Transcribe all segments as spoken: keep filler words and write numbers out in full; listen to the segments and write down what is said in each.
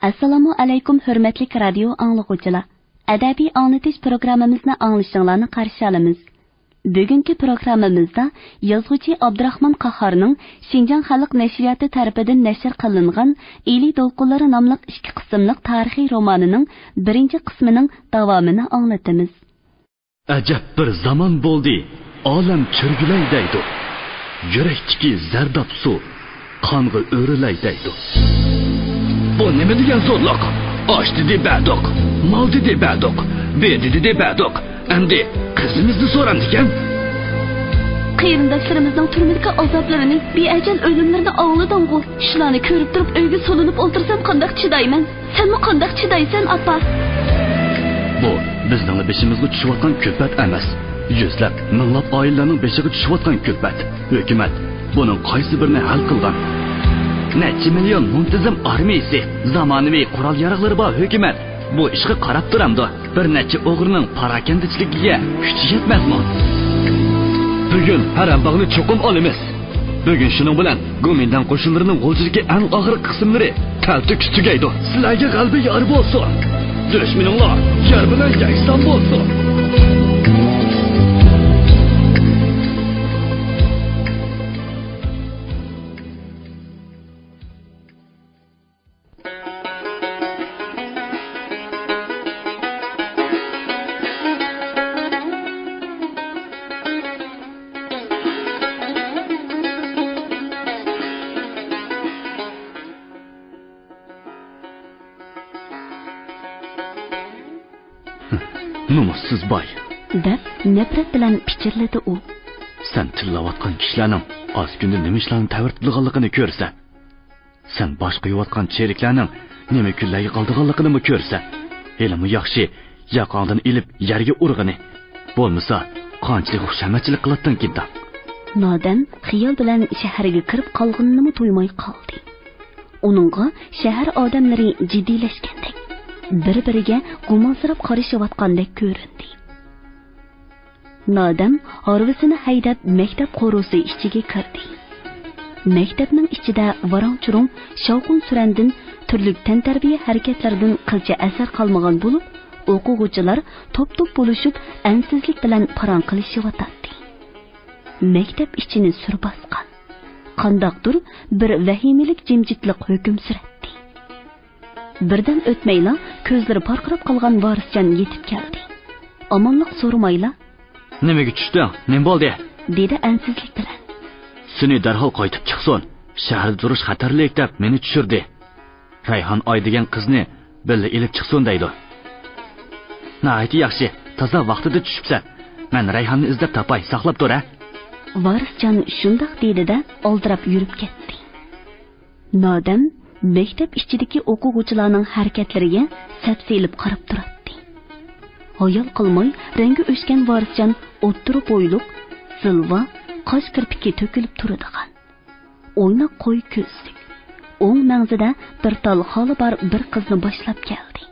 ئەسسالامۇ ئەلەيكۇم، ھۆرمەتلىك رادىيو ئاڭلىغۇچىلار! ئەدەبىي ئاڭلىتىش پروگراممىمىزنى ئاڭلىشىڭلارنى قارشى ئالىمىز. بۈگۈنكى پروگراممىمىزدا يازغۇچى ئابدۇراخمان قاھارنىڭ شىنجاڭ خەلق نەشرىياتى تەرىپىدىن نەشر قىلىنغان ئىلى دولقۇنلىرى ناملىق ئىككى قىسىملىق تارىخىي رومانىنىڭ بىرىنچى قىسمىنىڭ داۋامىنى ئاڭلىتىمىز. ئەجەب بىر زامان بولدى، ئالەم چۆرگۈلەي دەيدۇ. يۈرەكتىكى زەرداب سۇ قانغا ئۆرۈلەي دەيدۇ. بۇ نېمە دېگەن زورلۇق؟ ئاش دېدى بەردۇق، مال دېدى بەردۇق، بېدە دېدى بەردۇق. ئەمدى قىزىمىزنى سورامدىكەن؟ قېرىنداشلىرىمىزنىڭ تۈرمىدىكى ئازابلىرىنى، بىئەجەل ئۆلۈملىرىنى ئاڭلىدىڭغۇ؟ شۇلارنى كۆرۈپ تۇرۇپ ئۆيگە سولىنىپ ئولتۇرسام قانداق چىدايمەن؟ سەنمۇ قانداق چىدايسەن، ئاپا؟ بۇ بىزنىڭلا بېشىمىزغا چۈشۈۋاتقان كۈلپەت ئەمەس. يۈزلەپ، مىڭلاپ ئائىلىلەرنىڭ بېشىغا چۈشۈۋاتقان كۈلپەت. ھۆكۈمەت بۇنىڭ قايسى بىرىنى ھەل قىلغان؟ نەچچە مىليون مۇنتىزىم ئارمىيىسى، زامانىۋى قورال-ياراغلىرى بار ھۆكۈمەت بۇ ئىشقا قاراپ تۇرامدۇ؟ بىر نەچچە ئوغرىنىڭ پاراكەندىچىلىكىگە كۈچى يەتمەسمۇ؟ بۈگۈن ھەرەمباغنى چوقۇم ئالىمىز. بۈگۈن شۇنىڭ بىلەن گومىنداڭ قوشۇنلىرىنىڭ غۇلجىدىكى ئەڭ ئاخىرقى قىسىملىرى تەلتۆكۈس تۈگەيدۇ. سىلەرگە غەلىبە يار بولسۇن! دۈشمىنىڭلار يەر بىلەن يەكسان بولسۇن! نومۇسسىز باي! دەپ نەپرەت بىلەن پىچىرلىدى ئۇ. سەن تىللاۋاتقان كىشىلەرنىڭ ئاز كۈندە نېمە ئىشلارنى تەۋرىتىدىغانلىقىنى كۆرسە، سەن باش قويۇۋاتقان چېرىكلەرنىڭ نېمە كۈنلەرگە قالىدىغانلىقىنىمۇ كۆرسە، ھېلىمۇ ياخشى ياقاڭدىن ئېلىپ يەرگە ئۇرغىنى. بولمىسا قانچىلىك خۇشامەتچىلىك قىلاتتىڭكىن دەڭ. نادەم خىيال بىلەن شەھەرگە كىرىپ قالغىنىنىمۇ تۇيماي قالدى. ئۇنىڭغا شەھەر ئادەملىرى جىددىيلەشكەندەك، بىر-بىرىگە گۇمانسىراپ قارىشىۋاتقاندەك كۆرۈندى. نادەم ھارۋىسىنى ھەيدەپ مەكتەپ قورۇسى ئىچىگە كىردى. مەكتەپنىڭ ئىچىدە ۋاراڭ-چۇرۇڭ، شاۋقۇن-سۈرەندىن تۈرلۈك تەنتەربىيە ھەرىكەتلىرىدىن قىلچە ئەسەر قالمىغان بولۇپ، ئوقۇغۇچىلار توپ-توپ بولۇشۇپ ئەنسىزلىك بىلەن پاراڭ قىلىشىۋاتاتتى. مەكتەپ ئىچىنى سۈر باسقان، قانداقتۇر بىر ۋەھىمىلىك جىمجىتلىق ھۆكۈم سۈرەتتى. بىردەم ئۆتمەيلا كۆزلىرى پارقىراپ قالغان ۋارىسجان يېتىپ كەلدى. ئامانلىق سورىمايلا، نېمىگە چۈشتۈڭ؟ نېمە بولدى؟ دېدى ئەنسىزلىك بىلەن. سېنى دەرھال قايتىپ چىقسۇن، شەھەردە تۇرۇش خەتەرلىك دەپ مېنى چۈشۈردى. رەيھان ئاي دېگەن قىزنى بىللە ئېلىپ چىقسۇن دەيدۇ. ناھايىتى ياخشى، تازا ۋاقتىدا چۈشۈپسەن. مەن رەيھاننى ئىزدەپ تاپاي، ساقلاپ تۇر ھە. ۋارىسجان شۇنداق دېدى-دە، ئالدىراپ يۈرۈپ كەتتى. نادەم مەكتەپ ئىچىدىكى ئوقۇغۇچىلارنىڭ ھەرىكەتلىرىگە سەپسېلىپ قاراپ تۇراتتى. ھايال قىلماي رەڭگى ئۆچكەن ۋارىسجان ئوتتۇرا بويلۇق، زىلۋا، قاش كىرپىكى تۆكۈلۈپ تۇرىدىغان، ئويناق قوي كۆزلۈك، ئوڭ مەڭزىدە بىر تال خالى بار بىر قىزنى باشلاپ كەلدى.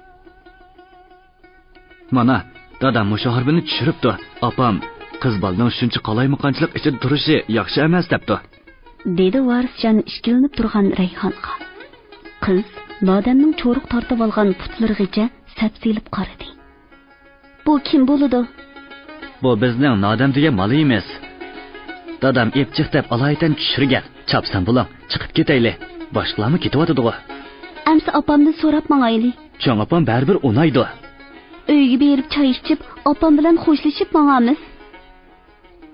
مانا، دادام مۇشۇ ھارۋىنى چۈشۈرۈپتۇ. ئاپام، قىز بالىنىڭ شۇنچە قالايمىقانچىلىق ئىچىدە تۇرۇشى ياخشى ئەمەس دەپتۇ. دېدى ۋارىسجان ئىككىلىنىپ تۇرغان رەيھانغا. قىز نادەمنىڭ چورۇق تارتىۋالغان پۇتلىرىغىچە سەپسېلىپ قارىدى. بۇ كىم بولىدۇ؟ بۇ بىزنىڭ نادەم دېگەن مالىيىمىز. دادام ئېپچىق دەپ ئالايىتەن چۈشۈرگەن. چاپسان بولۇڭ، چىقىپ كېتەيلى. باشقىلارمۇ كېتىۋاتىدىغۇ. ئەمسە ئاپامدىن سوراپ ماڭايلى. چوڭ ئاپام بەرىبىر ئۇنايدۇ. ئۆيگە بېرىپ چاي ئىچىپ، ئاپام بىلەن خوشلىشىپ ماڭارمىز.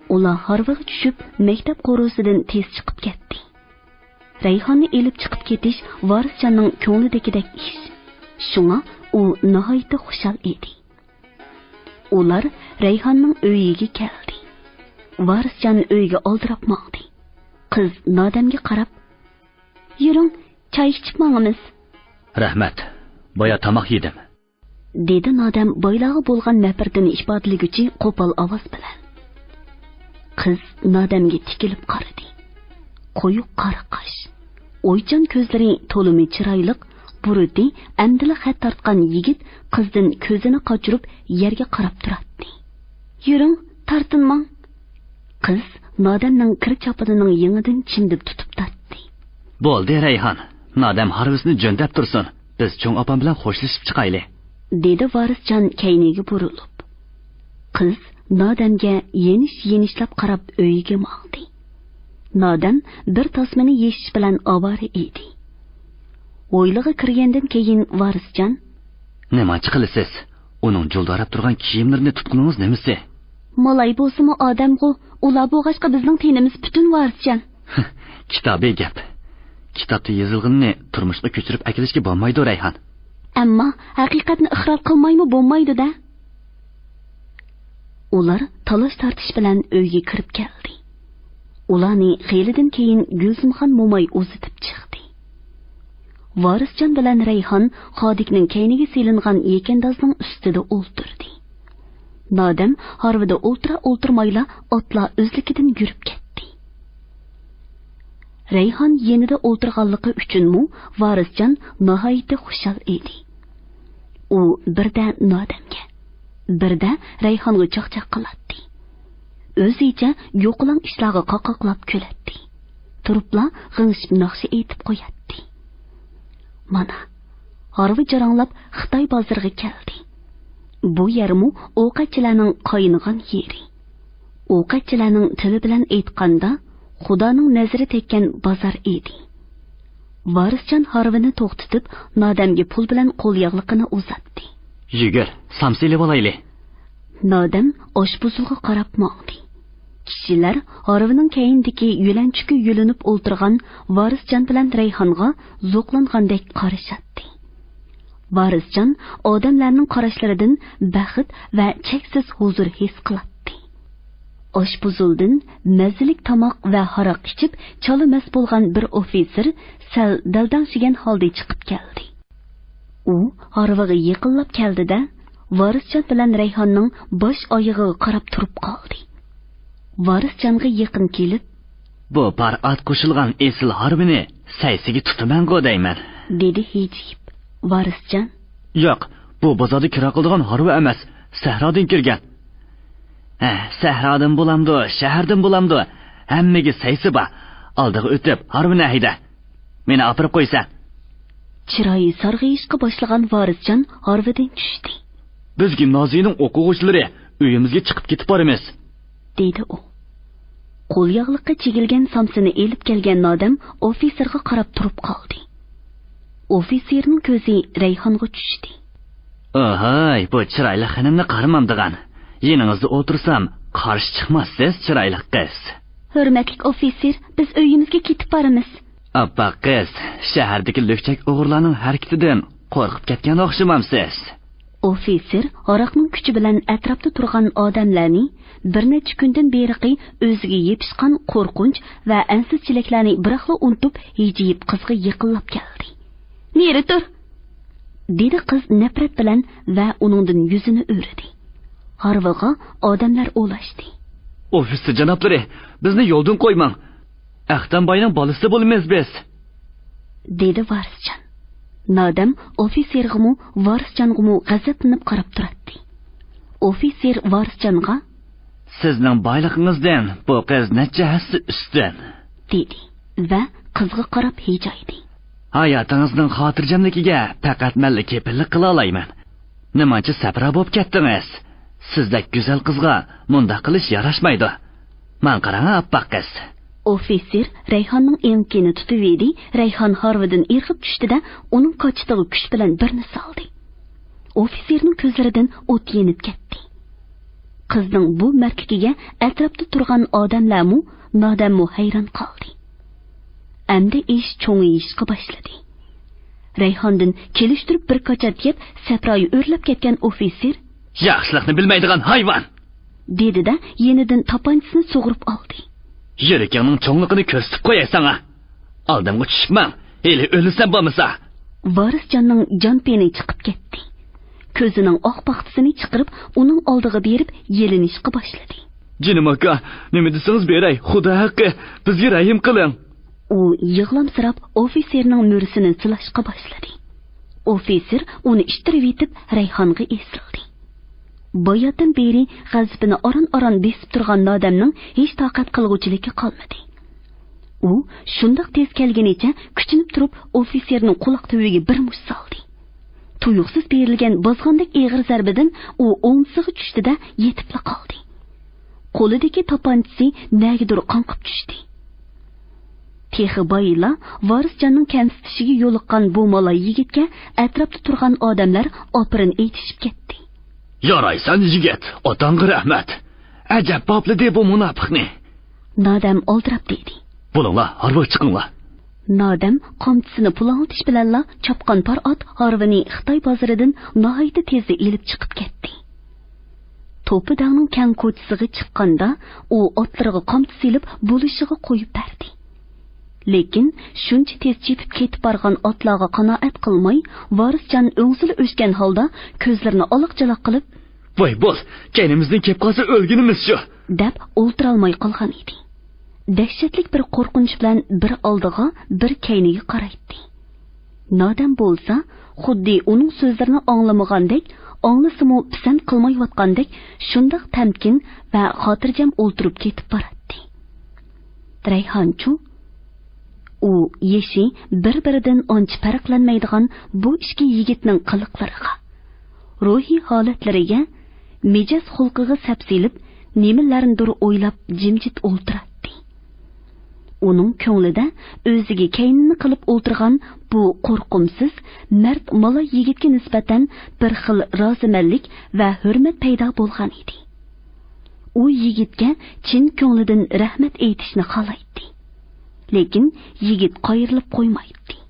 ئۇلار ھارۋىغا چۈشۈپ، مەكتەپ قورۇسىدىن تېز چىقىپ كەتتى. رەيھاننى ئېلىپ چىقىپ كېتىش ۋارىسجاننىڭ كۆڭلىدىكىدەك ئىش. شۇڭا ئۇ ناھايىتى خۇشال ئىدى. ئۇلار رەيھاننىڭ ئۆيىگە كەلدى. ۋارىسجان ئۆيگە ئالدىراپ ماڭدى. قىز نادەمگە قاراپ، يۈرۈڭ، چاي ئىچىپ ماڭىمىز. رەھمەت، بايا تاماق يېدىم. دېدى نادەم بايلارغا بولغان نەپرىتىنى ئىپادىلىگۈچى قوپال ئاۋاز بىلەن. قىز نادەمگە تىكىلىپ قارىدى. قويۇق قارا قاش، ئويچان كۆزلىرى تولىمۇ چىرايلىق، بۇرۇتى ئەمدىلا خەت تارتقان يىگىت قىزدىن كۆزىنى قاچۇرۇپ يەرگە قاراپ تۇراتتى. يۈرۈڭ، تارتىنماڭ. قىز نادەمنىڭ كىر چاپىنىنىڭ يېڭىدىن چىمدىپ تۇتۇپ تارتتى. بولدى، رەيھان، نادەم ھارۋىسىنى جۆندەپ تۇرسۇن. بىز چوڭ ئاپام بىلەن خوشلىشىپ چىقايلى، دېدى ۋارىسجان كەينىگە بۇرۇلۇپ. قىز نادەمگە يېنىش-يېنىشلاپ قاراپ ئۆيىگە ماڭدى. نادەم بىر تاسمىنى يېشىش بىلەن ئاۋارە ئىدى. ھويلىغا كىرگەندىن كېيىن ۋارىسجان، نېمانچە قىلىسىز؟ ئۇنىڭ جۇلدۇراپ تۇرغان كىيىملىرىنى تۇتقىنىڭىز نېمىسى؟ مالاي بولسىمۇ ئادەمغۇ، ئۇلار بولغاچقا بىزنىڭ تېنىمىز پۈتۈن ۋارىسجان. كىتابىي گەپ. كىتابتا يېزىلغىنىنى تۇرمۇشقا كۆچۈرۈپ ئەكېلىشكە بولمايدۇ، رەيھان. ئەمما ھەقىقەتنى ئىقرار قىلمايمۇ بولمايدۇ-دە. ئۇلار تالاش-تارتىش بىلەن ئۆيگە كىرىپ كەلدى. ئۇلارنى خېلىدىن كېيىن گۈلزىمخان موماي ئۇزىتىپ چىقتى. ۋارىسجان بىلەن رەيھان خادىكنىڭ كەينىگە سېلىنغان يېكەندازنىڭ ئۈستىدە ئولتۇردى. نادەم ھارۋىدا ئولتۇرا-ئولتۇرمايلا ئاتلار ئۆزلۈكىدىن يۈرۈپ كەتتى. رەيھان يېنىدا ئولتۇرغانلىقى ئۈچۈنمۇ ۋارىسجان ناھايىتى خۇشال ئىدى. ئۇ بىردە نادەمگە، بىردە رەيھانغا چاقچاق قىلاتتى. ئۆزىچە يوقىلاڭ ئىشلارغا قاقاقلاپ كۈلەتتى. تۇرۇپلا غىڭشىپ ناخشا ئېيتىپ قوياتتى. مانا، ھارۋا جاراڭلاپ خىتاي بازىرىغا كەلدى. بۇ يەرمۇ ئوقەتچىلەرنىڭ قاينىغان يېرى. ئوقەتچىلەرنىڭ تىلى بىلەن ئېيتقاندا، خۇدانىڭ نەزىرى تەگكەن بازار ئىدى. ۋارىسجان ھارۋىنى توختىتىپ، نادەمگە پۇل بىلەن قول ياغلىقىنى ئۇزاتتى. يۈگۈر، سامسا ئېلىۋالايلى. نادەم ئاشپۇزۇلغا قاراپ ماڭدى. كىشىلەر ھارۋىنىڭ كەينىدىكى يۆلەنچۈككە يۆلىنىپ ئولتۇرغان ۋارىسجان بىلەن رەيھانغا زوقلانغاندەك قارىشاتتى. ۋارىسجان ئادەملەرنىڭ قاراشلىرىدىن بەخت ۋە چەكسىز ھۇزۇر ھېس قىلاتتى. ئاشپۇزۇلدىن مەززىلىك تاماق ۋە ھاراق ئىچىپ، چالا مەست بولغان بىر ئوفىتسېر سەل دەلدەڭشىگەن ھالدا چىقىپ كەلدى. ئۇ ھارۋىغا يېقىنلاپ كەلدى-دە، ۋارىسجان بىلەن رەيھاننىڭ باش-ئايىغىغا قاراپ تۇرۇپ قالدى. ۋارىسجانغا يېقىن كېلىپ، بۇ پار ئات قوشۇلغان ئېسىل ھارۋىنى سەيسىگە تۇتىمەنغۇ دەيمەن، دېدى ھىجىيىپ. ۋارىسجان، ياق، بۇ بازاردا كىرا قىلىدىغان ھارۋا ئەمەس، سەھرادىن كىرگەن. ھە، سەھرادىن بولامدۇ، شەھەردىن بولامدۇ، ھەممىگە سەيسى بار. ئالدىغا ئۆتۈپ، ھارۋىنى ھەيدە. مېنى ئاپىرىپ قويسەن. چىرايى سارغىيىشقا باشلىغان ۋارىسجان ھارۋىدىن چۈشتى. بىز گىمنازىيىنىڭ ئوقۇغۇچىلىرى، ئۆيىمىزگە چىقىپ كېتىپ بارىمىز، دېدى ئۇ. قول ياغلىققا چىگىلگەن سامسىنى ئېلىپ كەلگەن نادەم ئوفىتسېرغا قاراپ تۇرۇپ قالدى. ئوفىتسېرنىڭ كۆزى رەيھانغا چۈشتى. ئوھاي، بۇ چىرايلىق خېنىمنى قارىمامدىغان. يېنىڭىزدا ئولتۇرسام، قارشى چىقماسسىز، چىرايلىق قىز. ھۆرمەتلىك ئوفىتسېر، بىز ئۆيىمىزگە كېتىپ بارىمىز. ئاپئاق قىز، شەھەردىكى لۈكچەك ئوغرىلارنىڭ ھەرىكىتىدىن قورقۇپ كەتكەن ئوخشىمامسىز؟ ئوفىتسېر ھاراقنىڭ كۈچى بىلەن ئەتراپتا تۇرغان ئادەملەرنى بىر نەچچە كۈندىن بېرىقى ئۆزىگە يېپىشقان قورقۇنچ ۋە ئەنسىزچىلىكلەرنى بىراقلا ئۇنتۇپ، ھىجىيىپ قىزغا يېقىنلاپ كەلدى. نېرى تۇر! دېدى قىز نەپرەت بىلەن ۋە ئۇنىڭدىن يۈزىنى ئۆرۈدى. ھارۋىغا ئادەملەر ئولاشتى. ئوفىتسېر جانابلىرى، بىزنى يولدىن قويماڭ. ئەختەم باينىڭ بالىسى بولىمىز بىز، دېدى ۋارىسجان. نادەم ئوفىتسېرغىمۇ، ۋارىسجانغىمۇ غەزەپلىنىپ قاراپ تۇراتتى. ئوفىتسېر ۋارىسجانغا، سىزنىڭ بايلىقىڭىزدىن بۇ قىز نەچچە ھەسسە ئۈستۈن، دېدى ۋە قىزغا قاراپ ھىجايدى. ھاياتىڭىزنىڭ خاتىرجەملىكىگە پەقەت مەنلا كېپىللىك قىلالايمەن. نېمانچە سەپرا بولۇپ كەتتىڭىز؟ سىزدەك گۈزەل قىزغا مۇنداق قىلىش ياراشمايدۇ. ماڭا قاراڭ، ئاپئاق قىز. ئوفىتسېر رەيھاننىڭ ئېڭىكىنى تۇتۇۋىدى، رەيھان ھارۋىدىن ئىرغىپ چۈشتى-دە، ئۇنىڭ كاچىتىغا كۈچ بىلەن بىرنى سالدى. ئوفىتسېرنىڭ كۆزلىرىدىن ئوت يېنىپ كەتتى. قىزنىڭ بۇ مەردلىكىگە ئەتراپتا تۇرغان ئادەملەرمۇ، نادەممۇ ھەيران قالدى. ئەمدى ئىش چوڭىيىشقا باشلىدى. رەيھاندىن كېلىشتۈرۈپ بىر كاچات يەپ، سەپرايى ئۆرلەپ كەتكەن ئوفىتسېر، ياخشىلىقنى بىلمەيدىغان ھايۋان! دېدى-دە، يېنىدىن تاپانچىسىنى سۇغۇرۇپ ئالدى. يۈرىكىڭنىڭ چوڭلۇقىنى كۆرسىتىپ قوياي ساڭا. ئالدىمغا چۈشۈپ ماڭ، ھېلى ئۆلىسەن بولمىسا. ۋارىسجاننىڭ جان پېنى چىقىپ كەتتى. كۆزىنىڭ ئاق پاختىسىنى چىقىرىپ، ئۇنىڭ ئالدىغا بېرىپ يېلىنىشقا باشلىدى. جېنىم ئاكا، نېمە دېسىڭىز بېرەي، خۇدا ھەققى، بىزگە رەھىم قىلىڭ. ئۇ يىغلامسىراپ ئوفىتسېرنىڭ مۈرىسىنى سىلاشقا باشلىدى. ئوفىتسېر ئۇنى ئىتتىرىۋېتىپ رەيھانغا ئېسىلدى. باياتىن بېرى غەزىپىنى ئاران-ئاران بېسىپ تۇرغان نادەمنىڭ ھېچ تاقەت قىلغۇچىلىكى قالمىدى. ئۇ شۇنداق تېز كەلگىنىچە كۈچىنىپ تۇرۇپ ئوفىتسېرنىڭ قۇلاق تۈۋىگە بىر مۇشت سالدى. تۇيۇقسىز بېرىلگەن بازغاندەك ئېغىر زەربىدىن ئۇ ئوڭدىسىغا چۈشتى-دە، يېتىپلا قالدى. قولىدىكى تاپانچىسى نەگىدۇر قاڭقىپ چۈشتى. تېخى بايىلا ۋارىسجاننىڭ كەمسىتىشىگە يولۇققان بۇ مالاي يىگىتكە ئەتراپتا تۇرغان ئادەملەر ئاپىرىن ئېيتىشىپ كەتتى. يارايسەن يىگىت، ئاتاڭغا رەھمەت. ئەجەب باپلىدى بۇ مۇناپىقنى. نادەم ئالدىراپ دېدى. بولۇڭلار، ھارۋىغا چىقىڭلار. نادەم قامچىسىنى پۇلاڭلىتىش بىلەنلا چاپقان پار ئات ھارۋىنى خىتاي بازىرىدىن ناھايىتى تېزلا ئېلىپ چىقىپ كەتتى. توپىداڭنىڭ كەڭ كوچىسىغا چىققاندا، ئۇ ئاتلىرىغا قامچا سېلىپ، بولۇشىغا قويۇپ بەردى. لېكىن شۇنچە تېز چېپىپ كېتىپ بارغان ئاتلارغا قانائەت قىلماي، ۋارىسجان ئۆڭسىلى ئۆچكەن ھالدا كۆزلىرىنى ئالاق-چالاق قىلىپ، ۋاي بول، كەينىمىزدىن كېلىپ قالسا ئۆلگىنىمىز شۇ، دەپ ئولتۇرالماي قالغان ئىدى. دەھشەتلىك بىر قورقۇنچ بىلەن بىر ئالدىغا، بىر كەينىگە قارايتتى. نادەم بولسا، خۇددى ئۇنىڭ سۆزلىرىنى ئاڭلىمىغاندەك، ئاڭلىسىمۇ پىسەنت قىلمايۋاتقاندەك، شۇنداق تەمكىن ۋە خاتىرجەم ئولتۇرۇپ كېتىپ باراتتى. رەيھانچۇ؟ ئۇ يېشى بىر-بىرىدىن ئانچە پەرقلەنمەيدىغان بۇ ئىككى يىگىتنىڭ قىلىقلىرىغا، روھىي ھالەتلىرىگە، مىجەز خۇلقىغا سەپسېلىپ، نېمىلەرنىدۇر ئويلاپ جىمجىت ئولتۇراتتى. ئۇنىڭ كۆڭلىدە ئۆزىگە كەينىنى قىلىپ ئولتۇرغان بۇ قورقۇمسىز، مەرد مالاي يىگىتكە نىسبەتەن بىر خىل رازىمەنلىك ۋە ھۆرمەت پەيدا بولغان ئىدى. ئۇ يىگىتكە چىن كۆڭلىدىن رەھمەت ئېيتىشنى خالايتتى. لېكىن يىگىت قايرىلىپ قويمايتتى.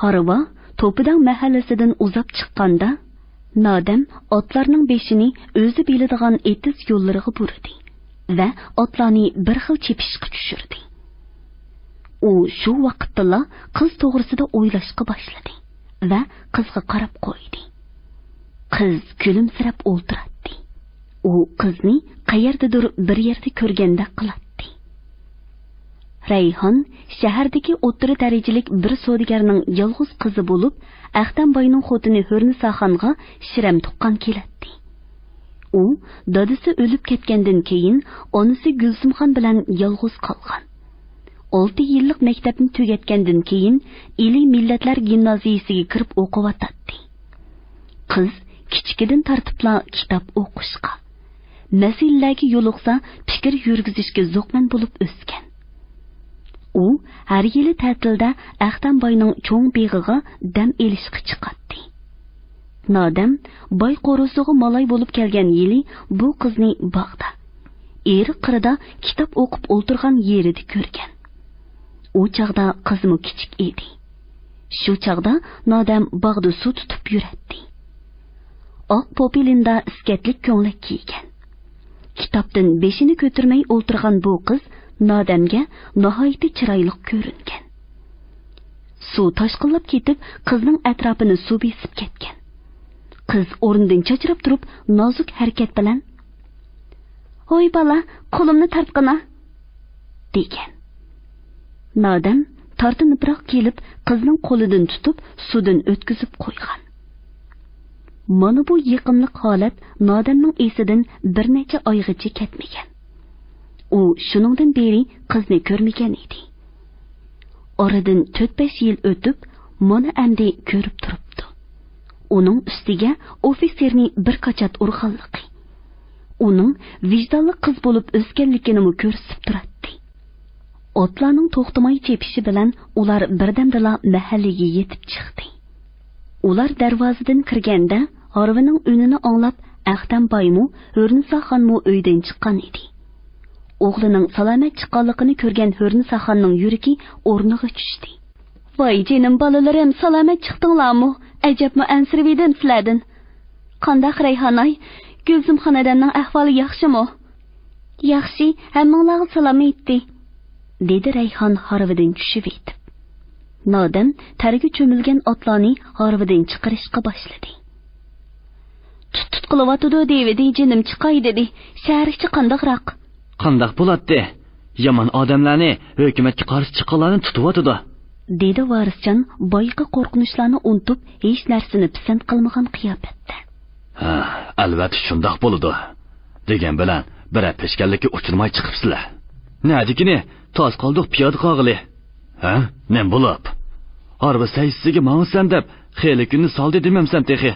ھارۋا توپىداڭ مەھەللىسىدىن ئۇزاپ چىققاندا، نادەم ئاتلارنىڭ بېشىنى ئۆزى بىلىدىغان ئېتىز يوللىرىغا بۇرىدى ۋە ئاتلارنى بىر خىل چېپىشقا چۈشۈردى. ئۇ شۇ ۋاقىتتىلا قىز توغرىسىدا ئويلاشقا باشلىدى ۋە قىزغا قاراپ قويدى. قىز كۈلۈمسىرەپ ئولتۇراتتى. ئۇ قىزنى قەيەردىدۇر بىر يەردە كۆرگەندەك قىلاتتى. رەيھان شەھەردىكى ئوتتۇرا دەرىجىلىك بىر سودىگەرنىڭ يالغۇز قىزى بولۇپ، ئەختەم باينىڭ خوتۇنى ھۆرنىساخانغا شىرەم تۇغقان كېلەتتى. ئۇ دادىسى ئۆلۈپ كەتكەندىن كېيىن، ئانىسى گۈلسۈمخان بىلەن يالغۇز قالغان. ئالتە يىللىق مەكتەپنى تۈگەتكەندىن كېيىن، ئىلى مىللەتلەر گىمنازىيىسىگە كىرىپ ئوقۇۋاتاتتى. قىز كىچىكىدىن تارتىپلا كىتاب ئوقۇشقا، مەسىلىلەرگە يولۇقسا پىكىر يۈرگۈزۈشكە زوقمەن بولۇپ ئۆسكەن. ئۇ ھەر يىلى تەتىلدە ئەختەم باينىڭ چوڭ بېغىغا دەم ئېلىشقا چىقاتتى. نادەم باي قورۇسىغا مالاي بولۇپ كەلگەن يىلى بۇ قىزنى باغدا، ئېرىق قىرىدا كىتاب ئوقۇپ ئولتۇرغان يېرىدە كۆرگەن. ئۇ چاغدا قىزمۇ كىچىك ئىدى. شۇ چاغدا نادەم باغدا سۇ تۇتۇپ يۈرەتتى. ئاق پوپېلىندا ئىسكەتلىك كۆڭلەك كىيگەن. كىتابتىن بېشىنى كۆتۈرمەي ئولتۇرغان بۇ قىز نادەمگە ناھايىتى چىرايلىق كۆرۈنگەن. سۇ تاشقىنلاپ كېتىپ، قىزنىڭ ئەتراپىنى سۇ بېسىپ كەتكەن. قىز ئورنىدىن چاچراپ تۇرۇپ، نازۇك ھەرىكەت بىلەن، «ھوي بالا، قولۇمنى تارتقىنا!» دېگەن. نادەم تارتىنىپراق كېلىپ، قىزنىڭ قولىدىن تۇتۇپ، سۇدىن ئۆتكۈزۈپ قويغان. مانا بۇ يېقىملىق ھالەت نادەمنىڭ ئېسىدىن بىر نەچچە ئايغىچە كەتمىگەن. ئۇ شۇنىڭدىن بېرى قىزنى كۆرمىگەن ئىدى. ئارىدىن تۆت-بەش يىل ئۆتۈپ، مانا ئەمدى كۆرۈپ تۇرۇپتۇ. ئۇنىڭ ئۈستىگە ئوفىتسېرنى بىر كاچات ئۇرغانلىقى، ئۇنىڭ ۋىجدانلىق قىز بولۇپ ئۆسكەنلىكىنىمۇ كۆرسىتىپ تۇراتتى. ئاتلارنىڭ توختىماي چېپىشى بىلەن ئۇلار بىردەمدىلا مەھەللىگە يېتىپ چىقتى. ئۇلار دەرۋازىدىن كىرگەندە، ھارۋىنىڭ ئۈنىنى ئاڭلاپ، ئەختەم بايمۇ، ھۆرنىساخانمۇ ئۆيدىن چىققان ئىدى. ئوغلىنىڭ سالامەت چىققانلىقىنى كۆرگەن ھۆرنىساخاننىڭ يۈرىكى ئورنىغا چۈشتى. ۋاي جېنىم بالىلىرىم، سالامەت چىقتىڭلارمۇ؟ ئەجەبمۇ ئەنسىرىۋىدىم سىلەردىن. قانداق رەيھاناي؟ گۈلزۇمخان ئادەمنىڭ ئەھۋالى ياخشىمۇ؟ ياخشى، ھەممىڭلارغا سالام ئېيتتى، دېدى رەيھان ھارۋىدىن چۈشۈۋېتىپ. نادەم تەرگە چۆمۈلگەن ئاتلارنى ھارۋىدىن چىقىرىشقا باشلىدى. تۇت-تۇت قىلىۋاتىدۇ دېيىۋىدى، جېنىم چىقاي دېدى. شەھەرگىچە قانداقراق؟ قانداق بولاتتى؟ يامان ئادەملەرنى ھۆكۈمەتكە قارشى چىققانلارنى تۇتۇۋاتىدۇ. دېدى ۋارىسجان بايىقى قورقۇنچلارنى ئۇنتۇپ، ھېچ نەرسىنى پىسەنت قىلمىغان قىياپەتتە. ھە، ئەلۋەتتە شۇنداق بولىدۇ. دېگەن بىلەن بىرەر پېشكەللىككە ئۇچرىماي چىقىپسىلەر. نەدىكىنى؟ تاس قالدۇق پىيادە قالغىلى. ھە؟ نېمە بولۇپ؟ ھارۋا سەيسىگە ماڭىسەن دەپ خېلى كۈننى سالدى دېمەمسەن تېخى.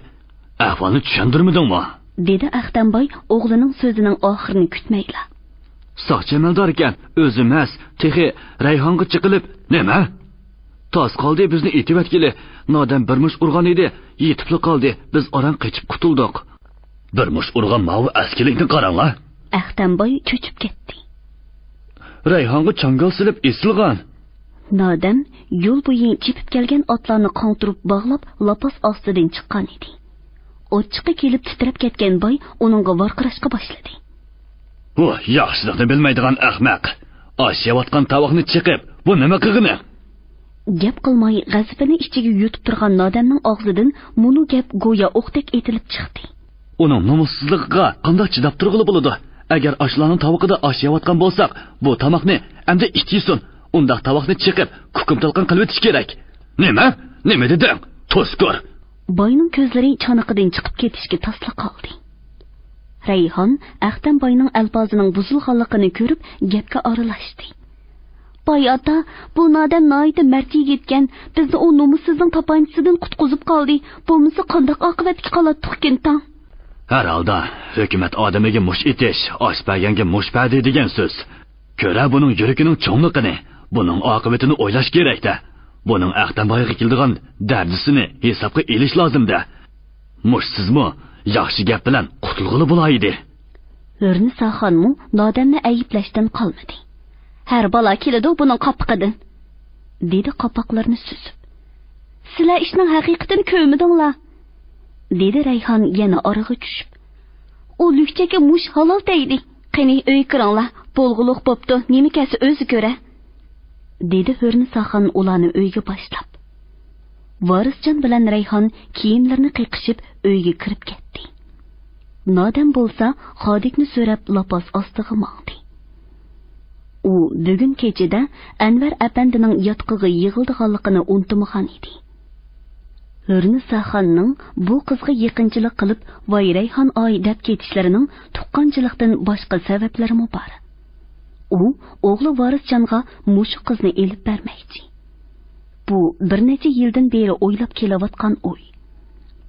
ئەھۋالنى چۈشەندۈرمىدىڭمۇ؟ دېدى ئەختەمباي ئوغلىنىڭ سۆزىنىڭ ئاخىرىنى كۈتمەيلا. ساقچى ئەمەلداركەن، ئۆزى مەس، تېخى رەيھانغا چېقىلىپ، نېمە؟ تاس قالدى بىزنى ئېتىۋەتكىلى، نادەم بىر مۇشت ئۇرغان ئىدى، يېتىپلا قالدى، بىز ئاران قېچىپ قۇتۇلدۇق. بىر مۇشت ئۇرغان ماۋۇ ئەسكىلىكنى قاراڭلار. ئەختەمباي چۆچۈپ كەتتى. رەيھانغا چاڭگال سېلىپ ئېسىلغان. نادەم يول بويى چېپىپ كەلگەن ئاتلارنى قاڭتۇرۇپ باغلاپ، لاپاس ئاستىدىن چىققان ئىدى. ئاچچىقى كېلىپ تىترەپ كەتكەن باي ئۇنىڭغا ۋارقىراشقا باشلىدى. ۋاھ، ياخشىلىقنى بىلمەيدىغان ئەخمەق! ئاشىيىۋاتقان تاۋاقنى چېقىپ، بۇ نېمە قىلغىنى؟ گەپ قىلماي، غەزىپىنى ئىچىگە يۇتۇپ تۇرغان نادەمنىڭ ئاغزىدىن مۇنۇ گەپ گويا ئوقتەك ئېتىلىپ چىقتى. ئۇنىڭ نومۇسسىزلىقىغا قانداق چىداپ تۇرغىلى بولىدۇ؟ ئەگەر ئاشۇلارنىڭ تاۋىقىدا ئاش يەۋاتقان بولساق، بۇ تاماقنى ئەمدى ئىت يېسۇن. ئۇنداق تاۋاقنى چېقىپ، كۇكۇم تالقان قىلىۋېتىش كېرەك. نېمە؟ نېمە دېدىڭ؟ توسكۇر! باينىڭ كۆزلىرى چانىقىدىن چىقىپ كېتىشكە تاسلا قالدى. رەيھان ئەختەم باينىڭ ئەلپازىنىڭ بۇزۇلغانلىقىنى كۆرۈپ، گەپكە ئارىلاشتى. باي ئاتا، بۇ نادەم ناھايىتى مەرد يىگىتكەن، بىزنى ئۇ نومۇسسىزنىڭ تاپانچىسىدىن قۇتقۇزۇپ قالدى، بولمىسا قانداق ئاقىۋەتكە قالاتتۇقكىنتاڭ؟ ھەر ھالدا، ھۆكۈمەت ئادىمىگە مۇشت ئېتىش، ئاش بەرگەنگە مۇشت بەردى دېگەن سۆز. كۆرە بۇنىڭ يۈرىكىنىڭ چوڭلۇقىنى، بۇنىڭ ئاقىۋىتىنى ئويلاش كېرەك-دە. بۇنىڭ ئەختەم بايغا كېلىدىغان دەردىسىنى ھېسابقا ئېلىش لازىم-دە. مۇشتسىزمۇ ياخشى گەپ بىلەن قۇتۇلغىلى بولايدى. ھۆرنىساخانمۇ نادەمنى ئەيىبلەشتىن قالمىدى. ھەر بالا كېلىدۇ بۇنىڭ قاپىقىدىن، دېدى قاپاقلىرىنى سۈزۈپ. سىلەر ئىشنىڭ ھەقىقىتىنى كۆرمىدىڭلار، دېدى رەيھان يەنە ئارىغا چۈشۈپ. ئۇ لۈكچەككە مۇشت ھالال تەگدى. قېنى، ئۆيگە كىرىڭلار، بولغۇلۇق بوپتۇ، نېمە كەلسە ئۆزى كۆرە، دېدى ھۆرنىساخان ئۇلارنى ئۆيگە باشلاپ. ۋارىسجان بىلەن رەيھان كىيىملىرىنى قېقىشىپ ئۆيگە كىرىپ كەتتى. نادەم بولسا خادىكنى سۆرەپ لاپاس ئاستىغا ماڭدى. ئۇ بۈگۈن كېچىدە ئەنۋەر ئەپەندىنىڭ ياتىقىغا يىغىلىدىغانلىقىنى ئۇنتۇمىغان ئىدى. ھۆرنىساخاننىڭ بۇ قىزغا يېقىنچىلىق قىلىپ ۋاي رەيھان ئاي دەپ كېتىشلىرىنىڭ تۇغقانچىلىقتىن باشقا سەۋەبلىرىمۇ بار. ئۇ ئوغلى ۋارىسجانغا مۇشۇ قىزنى ئېلىپ بەرمەكچى. بۇ بىر نەچچە يىلدىن بېرى ئويلاپ كېلىۋاتقان ئوي.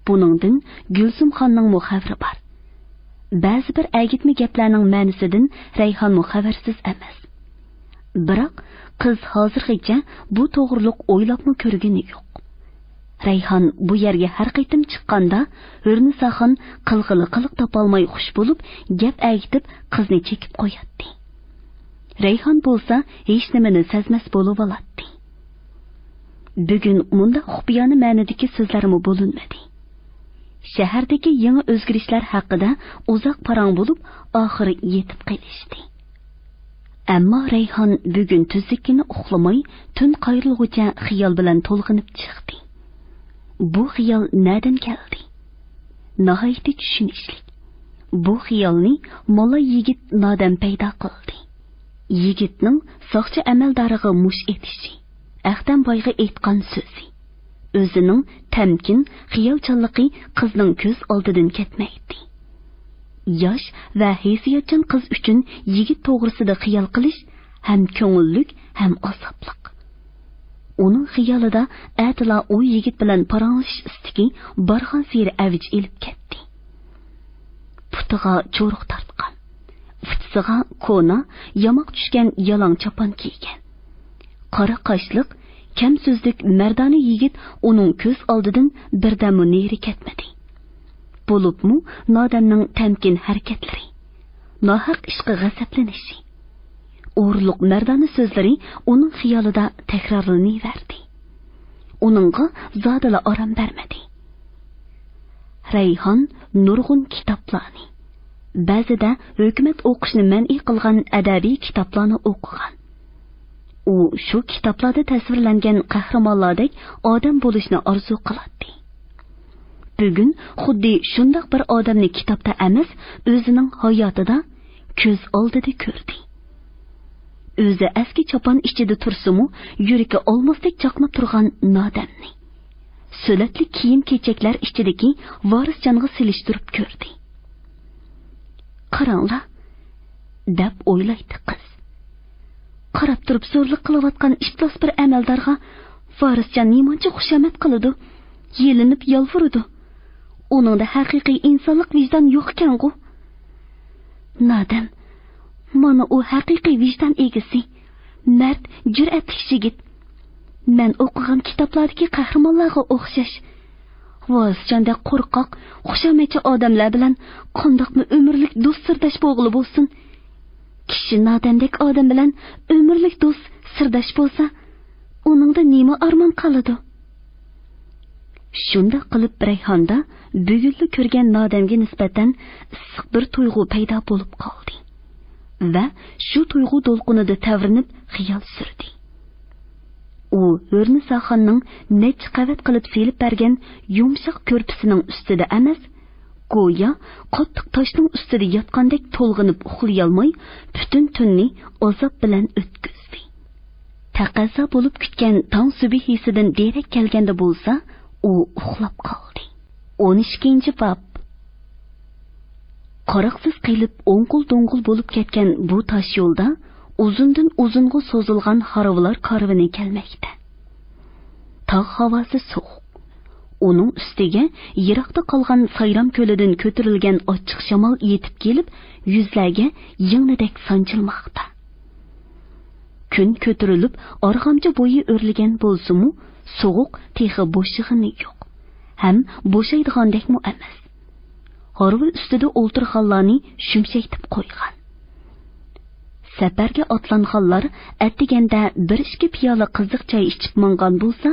بۇنىڭدىن گۈلزۇمخاننىڭمۇ خەۋىرى بار. بەزى بىر ئەگىتمە گەپلەرنىڭ مەنىسىدىن رەيھانمۇ خەۋەرسىز ئەمەس. بىراق، قىز ھازىرغىچە بۇ توغرۇلۇق ئويلاپمۇ كۆرگىنى يوق. رەيھان بۇ يەرگە ھەر قېتىم چىققاندا، ھۆرنىساخان قىلغىلى قىلىق تاپالماي خۇش بولۇپ، گەپ ئەگىتىپ، قىزنى چېكىپ قوياتتى. رەيھان بولسا ھېچنېمىنى سەزمەس بولۇۋالاتتى. بۈگۈن مۇنداق خۇپىيانە مەنىدىكى سۆزلەرمۇ بولۇنمىدى. شەھەردىكى يېڭى ئۆزگىرىشلەر ھەققىدە ئۇزاق پاراڭ بولۇپ، ئاخىرى يېتىپ قېلىشتى. ئەمما رەيھان بۈگۈن تۈزلۈككىنە ئۇخلىماي، تۈن قايرىلغۇچە خىيال بىلەن تولغىنىپ چىقتى. بۇ خىيال نەدىن كەلدى؟ ناھايىتى چۈشىنىشلىك. بۇ خىيالنى موللا يىگىت نادەم پەيدا قىلدى. يىگىتنىڭ ساقچى ئەمەلدارىغا مۇشت ئېتىشى، ئەختەم بايغا ئېيتقان سۆزى، ئۆزىنىڭ تەمكىن خىيالچانلىقى قىزنىڭ كۆز ئالدىدىن كەتمەيتتى. ياش ۋە ھېسسىياتچان قىز ئۈچۈن يىگىت توغرىسىدا خىيال قىلىش ھەم كۆڭۈللۈك، ھەم ئازابلىق. ئۇنىڭ خىيالىدا ئەتىلا ئۇ يىگىت بىلەن پاراڭلىشىش ئىستىكى بارغانسېرى ئەۋج ئېلىپ كەتتى. پۇتىغا چورۇق تارتقان، ئۇچىسىغا كونا، ياماق چۈشكەن يالاڭ چاپان كىيگەن. قارا قاشلىق، كەم سۆزلۈك مەردانە يىگىت ئۇنىڭ كۆز ئالدىدىن بىردەممۇ نېرى كەتمىدى. بولۇپمۇ نادەمنىڭ تەمكىن ھەرىكەتلىرى، ناھەق ئىشقا غەزەپلىنىشى، ئورۇنلۇق مەردانە سۆزلىرى ئۇنىڭ خىيالىدا تەكرارلىنىۋەردى. ئۇنىڭغا زادىلا ئارام بەرمىدى. رەيھان نۇرغۇن كىتابلارنى، بەزىدە ھۆكۈمەت ئوقۇشنى مەنئى قىلغان ئەدەبىي كىتابلارنى ئوقۇغان. ئۇ شۇ كىتابلاردا تەسۋىرلەنگەن قەھرىمانلاردەك ئادەم بولۇشنى ئارزۇ قىلاتتى. بۈگۈن خۇددى شۇنداق بىر ئادەمنى كىتابتا ئەمەس، ئۆزىنىڭ ھاياتىدا كۆز ئالدىدا كۆردى. ئۆزى ئەسكى چاپان ئىچىدە تۇرسىمۇ، يۈرىكى ئالماستەك چاقناپ تۇرغان نادەمنى، سۆلەتلىك كىيىم-كېچەكلەر ئىچىدىكى ۋارىسجانغا سېلىشتۇرۇپ كۆردى. «قاراڭلار!» دەپ ئويلايتتى قىز. «قاراپ تۇرۇپ زورلۇق قىلىۋاتقان ئىپلاس بىر ئەمەلدارغا ۋارىسجان نېمانچە خۇشامەت قىلىدۇ، يېلىنىپ يالۋۇرىدۇ. ئۇنىڭدا ھەقىقىي ئىنسانلىق ۋىجدان يوق ئىكەنغۇ. نادەم، مانا ئۇ ھەقىقىي ۋىجدان ئىگىسى، مەرد، جۈرئەتلىك يىگىت. مەن ئوقۇغان كىتابلاردىكى قەھرىمانلارغا ئوخشاش. ۋارىسجاندەك قورقاق، خۇشامەتچى ئادەملەر بىلەن قانداقمۇ ئۆمۈرلۈك دوست سىرداش بولغىلى بولسۇن؟ كىشى نادەمدەك ئادەم بىلەن ئۆمۈرلۈك دوست سىرداش بولسا، ئۇنىڭدا نېمە ئارمان قالىدۇ؟ شۇنداق قىلىپ رەيھاندا بۈگۈنلا كۆرگەن نادەمگە نىسبەتەن ئىسسىق بىر تۇيغۇ پەيدا بولۇپ قالدى ۋە شۇ تۇيغۇ دولقۇنىدا تەۋرىنىپ خىيال سۈردى. ئۇ ھۆرنىساخاننىڭ نەچچە قەۋەت قىلىپ سېلىپ بەرگەن يۇمشاق كۆرپىسىنىڭ ئۈستىدە ئەمەس، گويا قاتتىق تاشنىڭ ئۈستىدە ياتقاندەك تولغىنىپ ئۇخلىيالماي، پۈتۈن تۈننى ئازاب بىلەن ئۆتكۈزدى. تەقەززا بولۇپ كۈتكەن تاڭ سۈبھىسىدىن دېرەك كەلگەندە بولسا، ئۇ ئۇخلاپ قالدى. ئون ئىككىنچى باب. قاراقسىز قېلىپ ئوڭغۇل-دوڭغۇل بولۇپ كەتكەن بۇ تاش يولدا ئۇزۇندىن ئۇزۇنغا سوزۇلغان ھارۋىلار كارۋىنى كەلمەكتە. تاغ ھاۋاسى سوغۇق. ئۇنىڭ ئۈستىگە يىراقتا قالغان سايرام كۆلىدىن كۆتۈرۈلگەن ئاچچىق شامال يېتىپ كېلىپ، يۈزلەرگە يىڭنىدەك سانجىلماقتا. كۈن كۆتۈرۈلۈپ، ئارغامچا بويى ئۆرلىگەن بولسىمۇ، سوغۇق تېخى بوشىغىنى يوق ھەم بوشايدىغاندەكمۇ ئەمەس. ھارۋا ئۈستىدە ئولتۇرغانلارنى شۈمشەيتىپ قويغان. سەپەرگە ئاتلانغانلار ئەتىگەندە بىر ئىككى پىيالە قىزىق چاي ئىچىپ ماڭغان بولسا،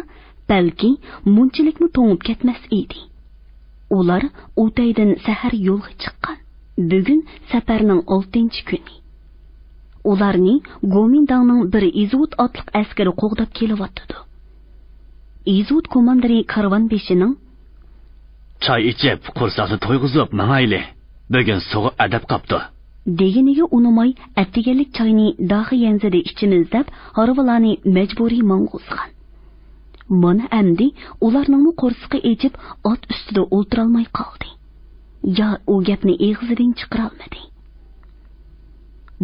بەلكى مۇنچىلىكمۇ توڭۇپ كەتمەس ئىدى. ئۇلار ئۇتەيدىن سەھەر يولغا چىققان. بۈگۈن سەپەرنىڭ ئالتىنچى كۈنى. ئۇلارنى گومىنداڭنىڭ بىر ئىزۋۇت ئاتلىق ئەسكىرى قوغداپ كېلىۋاتىدۇ. ئىزۋۇت كوماندىرى كارۋان بېشىنىڭ، چاي ئىچىپ، قورساقنى تويغۇزۇپ ماڭايلى. بۈگۈن سوغۇق ئەدەپ قاپتۇ. دېگىنىگە ئۇنىماي، ئەتىگەنلىك چاينى داخىيەنزىدە ئىچىمىز دەپ، ھارۋىلارنى مەجبۇرىي ماڭغۇزغان. مانا ئەمدى ئۇلارنىڭمۇ قورسىقى ئېچىپ، ئات ئۈستىدە ئولتۇرالماي قالدى. يا ئۇ گەپنى ئېغىزىدىن چىقىرالمىدى.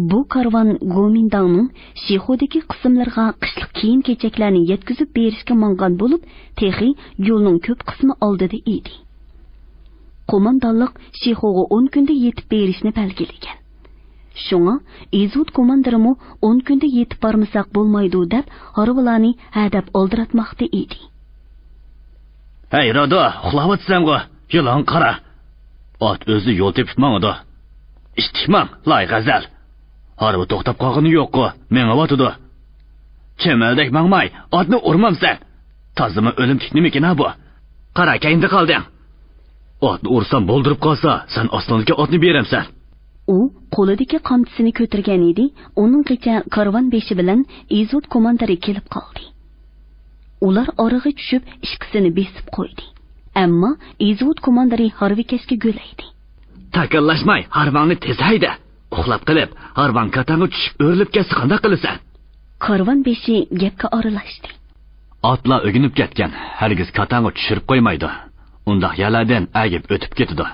بۇ كارۋان گومىنداڭنىڭ شىخۇدىكى قىسىملىرىغا قىشلىق كىيىم-كېچەكلەرنى يەتكۈزۈپ بېرىشكە ماڭغان بولۇپ، تېخى يولنىڭ كۆپ قىسمى ئالدىدا ئىدى. قوماندانلىق شىخۇغا ئون كۈندە يېتىپ بېرىشنى بەلگىلىگەن. شۇڭا ئىزۋۇت كوماندىرىمۇ ئون كۈندە يېتىپ بارمىساق بولمايدۇ دەپ، ھارۋىلارنى ھەدەپ ئالدىراتماقتا ئىدى. ھەي، رادو، ئۇخلاۋاتىسەنغۇ؟ يولۇڭغا قارا. ئات ئۆزى يول تېپىپ ماڭىدۇ. ئىتتىك ماڭ، لايغەزەل. ھارۋا توختاپ قالغىنى يوققۇ، مېڭىۋاتىدۇ. چىمەلدەك ماڭماي، ئاتنى ئۇرمامسەن؟ تازىمۇ ئۆلۈمتۈك نېمىكىن ھا بۇ؟ قارا، كەينىدە قالدىڭ. ئاتنى ئۇرسام بولدۇرۇپ قالسا، سەن ئاستىڭدىكى ئاتنى بېرەمسەن؟ ئۇ قولىدىكى قامچىسىنى كۆتۈرگەن ئىدى، ئۇنىڭغىچە كارۋان بېشى بىلەن ئىزۋۇت كوماندىرى كېلىپ قالدى. ئۇلار ئارىغا چۈشۈپ، ئىككىسىنى بېسىپ قويدى. ئەمما ئىزۋۇت كوماندىرى ھارۋىكەشكە گۆلەيدى. تاكىللاشماي، ھارۋاڭنى تېز ھەيدە. ئۇخلاپ قېلىپ، ھارۋاڭ كاتاڭغا چۈشۈپ ئۆرۈلۈپ كەتسە قانداق قىلىسەن؟ كارۋان بېشى گەپكە ئارىلاشتى. ئاتلار ئۆگىنىپ كەتكەن، ھەرگىز كاتاڭغا چۈشۈرۈپ قويمايدۇ. ئۇنداق يەرلەردىن ئەگىپ ئۆتۈپ كېتىدۇ.